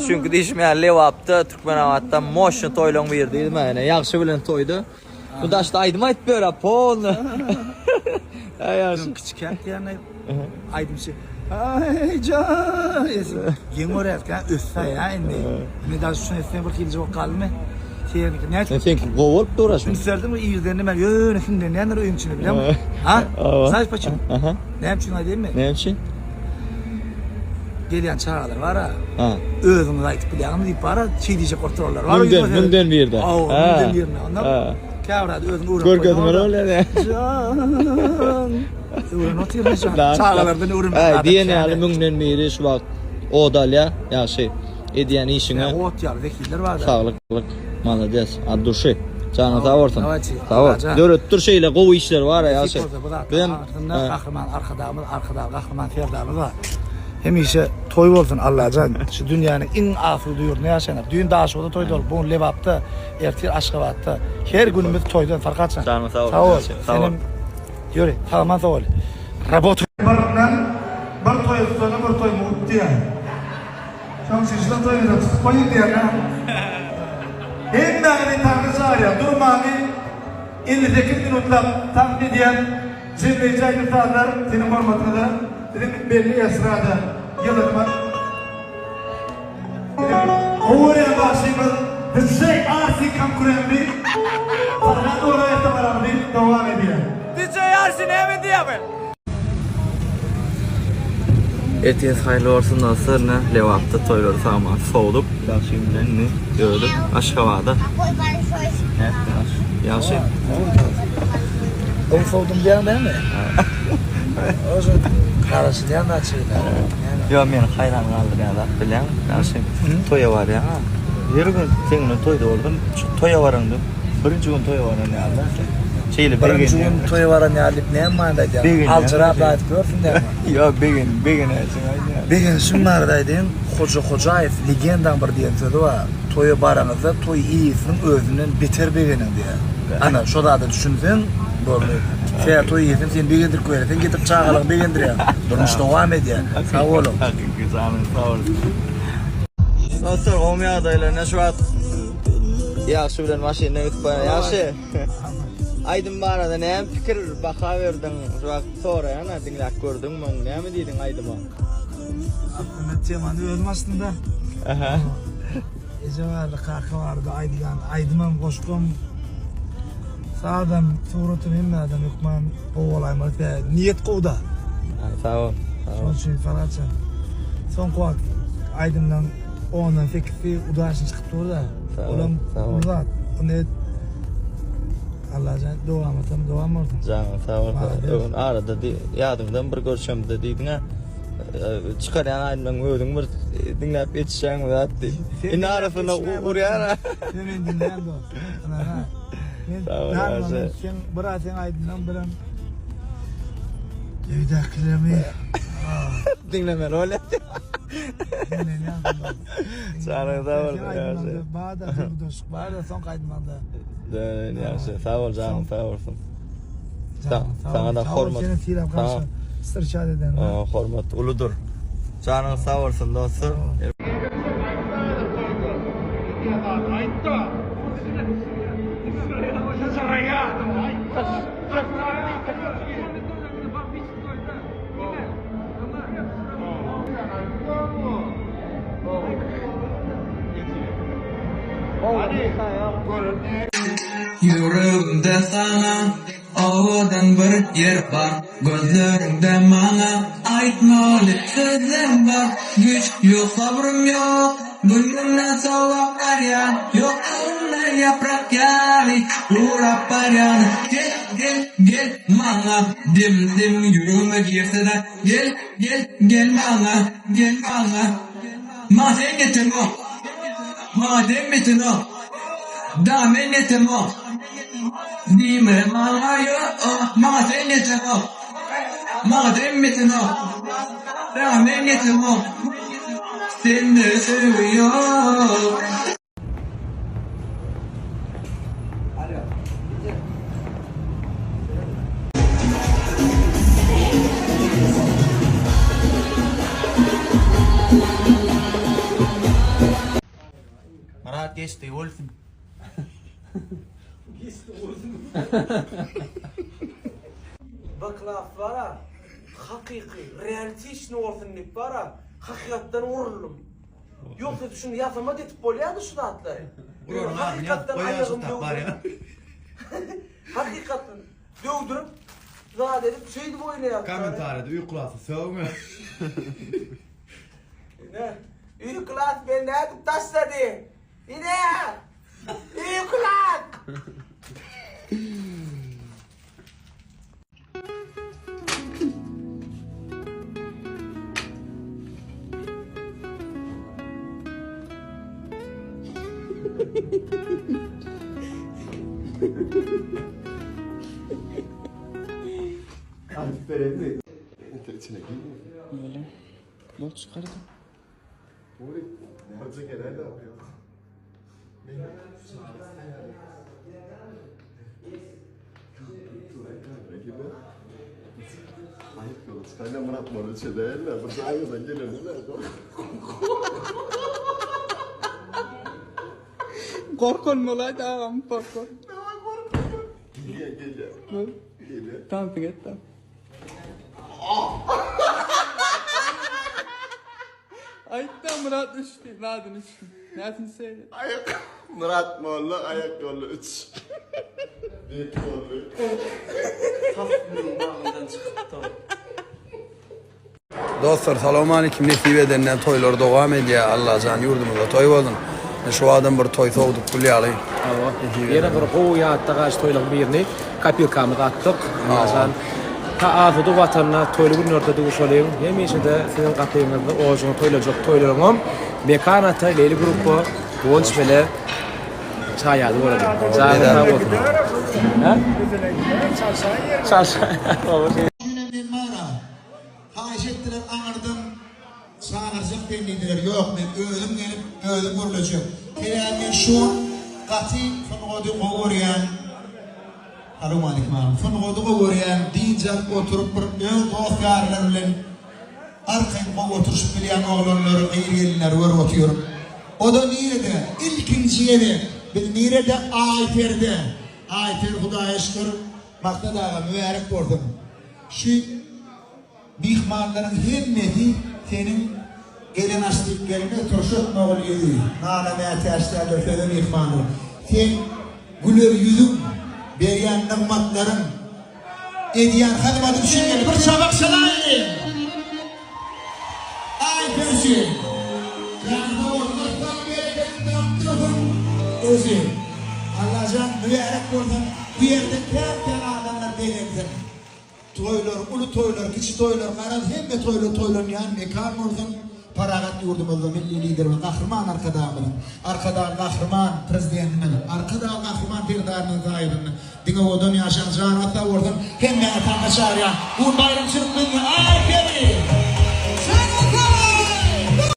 Çünki diýşim ýaly Lebapda, Türkmenabatda moşny toýlaň biri diýdim ene. Ýagşy bilen toýda. Bu daşda aýdym aýdyp ýör a polny. Aý ýagşy. Kiçikäk diýende aýdymçy Aý jan Geň görýärkä össe ýa indi. Indi daş üçin etseň bir hilji bolup galdymy? Seňki näçe? Seňki gowy bolup dur aşmy. Üns berdiňmi irden näme ýöne hiňlenýändir öýüň içinde bilýäňmi? Ha? Znaýyş paçem? Näme üçin aýdaýynmy? Näme üçin? Gelýän çagalar bar-a. Özüňiz aýdyp bilýäňizmi diýip bar-a, şeý diýjek bolup durarlar. Bar Müňden, müňden birde. Hawa, müňden birinde. Ondan käbir zady özüň öwrenip Görkezmeli bolýar. Jan. Öwrenip otyryn şu Çagalardan öwrenmek. Aý, diýen ýaly müňden biri şu wagt ot alýar. Ýagşy. Edýän işiňe. Ot ýaly wekiller bar. Saglyk. Malades. At duşy. Janyň sag bolsun. Sag bol. Döretdir şeýle gowy işler bar ýagşy. Bizem Gahryman Arkadagymyz, Arkadag Gahryman Serdarymyz bar. Hemişe toý bolsun Allajan. Şu dünýäniň iň asuda ýurdunda ýaşaýan. Düýn Daşoguzda toý boldy, bu gün Lebapda, ertir Aşgabatda. Her günümiz toýdan Farhatjan. Janyň sag bolsun. Sag bol. Senem ýöri, sag-aman sag bol. Rabot. Birinden bir toý tutanda bir toý mugt diýýär. Şoň üçin şular toýuňyza tutup goýuň diýýän-ä. Hemmäňizi tagta çagyrýan. Durmany 58 minutlap tagt edýän jemleýji aýdym-sazlar siziň hormatyňyza biziň belli estrada ýyldyzymyz, biziň gowy görýän bagşymyz DJ Arsi konkurenti Farhat Oraýew dabaramyzy dowam edýär. DJ Arsi näme diýýär bu? Ertesi haýyrly bolsun dostlar ine Lebapda toýlary sag-aman sowduk Ýagşy bilen indi ýöredik Aşgabada Ýagşy Gowy sowdum diýýäň dälmi? Oje garaşylýan zat şeýle. Ýok meni haýran galdyrýan zat bilýäňmi Ýagşy toýa barýaň-a her gün seň bilen toýda boldum şu toýa baraňda birinji gün toýa baran ýaly-da sen. Şeýle begenýän. Birinji gün toýa baran ýaly diýip näme manyda aýdýaň? Aljyrap aýdyp ýörsüň dämi? Ýok, begen, begenäýseň aýdýan. Begenişim barada aýdaýyn, Hoja Hojaýew legendaň bir diýen sözi bar, Toýa baraňyzda toý eýesiniň özünden beter begeniň diýýär. Ana, şo zada düşünseň, boldy. Sebäbi toý eýesini sen begendirip goýýar. Sen getirip çagalygy begendirýäň. Durmuş dowam edýär. Sag boluň. Hakyky janyň sag bolsun. Dostlar, gowymy ýagdaýlar? Ine şu wagt Ýagşy bilen maşynda gidip barýan. Ýagşy. Aýdym barada näme pikir, baha berdiň? Şu wagt soraýan-a, diňläp gördüňmi? Näme diýdiň aýdyma? Aslynda temany özüm açdym-da. Aha. Eje barada, kaka barada aýdylýan aýdymam, goşgam, sazam, suratam hemme adam hökman gowy bolaýmaly. Sebäbi niýet gowy-da. Sag bol. Şonuň üçin Farhatjan, soňky wagt aýdymlaň ondan sekizsi udaşny çykyp dur-da. Olam uly zat. Ony Allajan dowamatam dowam bolsun. Janyň sag bolsun. Öň arada ýadyňdan bir görşemizde diýdiň-ä. Çykarýan aýdymlaryň özüň bir diňläp ýetişýäň zat diýip. Indi arasynda urýar-a. Sen meni diňleýän dost. Men sen bir seň aýdymlaň birem öýdäkilerimi diňlemeli bolýar. Diňlenýän. Janyň sag bolsun ýagşy. Bada duýgudaşlyk bar-da soňky aýdymlarda. Dön ýagşy. Sag bol janyň sag bolsun. Saňa da hormat. Seni sylap garşy syrçat eden. Hormat uludyr. Janyň sag bolsun dostum. Ýüregimde saňa owadan bir ýer bar Gözleriňde maňa aýtmaly sözlem bar Güýç ýok sabrym ýok Gün-günden sowap barýan Ýoklugymda ýaprak ýaly Gurap barýan Gel gel gel maňa Dem dem ýüregime girsene Gel gel gel maňa gel maňa Maňa sen ýeteňok Maňa sen ýeteňok Daňa men ýetemok Diýme maňa ýo-o Maňa sen ýeteňok Maňa sen ýeteňok Daňa men ýetemok Sende söýgi ýok. zat geçdi bolsun. B-klas bara hakyky realitiçny bolsun diýip bara hakykatdan uruldym. Ýogsa şuny ýasama edip bolýardy şu zatlary. Hakykatdan aýagym döwdürip. Hakykatdan döwdürip zat edip şeýdip oýnaýardy. Kommentariýada Ü-klasy sögme. Ine Ü-klas meni nädip taşlady? Ine! Ü-klas! Gorkan bolaýdy agam gorkan. Tansyň et da. Aýtda Myrat düşdi, zadyny içdi. Näsini söýdi? Aýak Myrat molla aýak ýolly 3. Bek boldy. Dostlar salowmalikim nesip edenden toýlar dowam edýär Allajan ýurdumyzda toý bolsun. Ine şu adam bir toý sowduk gül ýaly. Hawa. Ýene bir gowy ýatda galyş toýlaryň birini kopilkamyza atdyk. Allajan ta asuda watanda toýly günlerde duşalyň. Hemişe-de siziň gapyňyzda ojagyň toýlajak toýlaryňam Mekan ata Leýli gruppa Guwanç bele şaýady bolalyň. Janyň sag bolsun. Hä? Çalşaýýar. Ýöne men bara, haýyş etdiler aňyrdan çagyrjak sen diýdiler, ýok men özüm gelip özüm gürlejek. Sebäbi men şu gün gaty sungady gowy görýän, Salowmaleýkim agam, sungady gowy görýän, dynç alyp oturyp bir öz dost-ýarlar bilen arkaýyn gowy oturyşyp bilýän oglanlary, gyz-gelinleri görüp otyryn. O-da nirede? Ilkinji gezek biz nirede? Aýperde. Aýper Hudaýa şükür. Maksat aga mübärek bolsun. Şu myhmanlaryň hemmesi seniň gelen aş diýip gelmez turşatma ol ýüzi nana mätäç däldir söze myhmanlar. Seň güler ýüzüň, berýän nygmatlaryň, edýän hyzmatyň üçin geldi. Bir çabak çalaýyň! Aýper üçin. Janyň sag bolsun yrsgalyň bereketini tapdyrsyn Özi. Allajan mübärek bolsun bu ýerde kän kän adamlar begensin. Toýlar uly toýlar kiçi toýlar garaz hemme toýlar toýlanýan mekan bolsun parahat ýurdumyzda milli liderimiz Gahryman Arkadagymyzyň Arkadag Gahryman Prezidentimiz Arkadag Gahryman Serdarymyzyň saýasynda diňe owadan ýaşaň janyňyz sag bolsun hemmäňizi tanyşa çagyrýan bu gün baýramçylyk biziň Aýperi.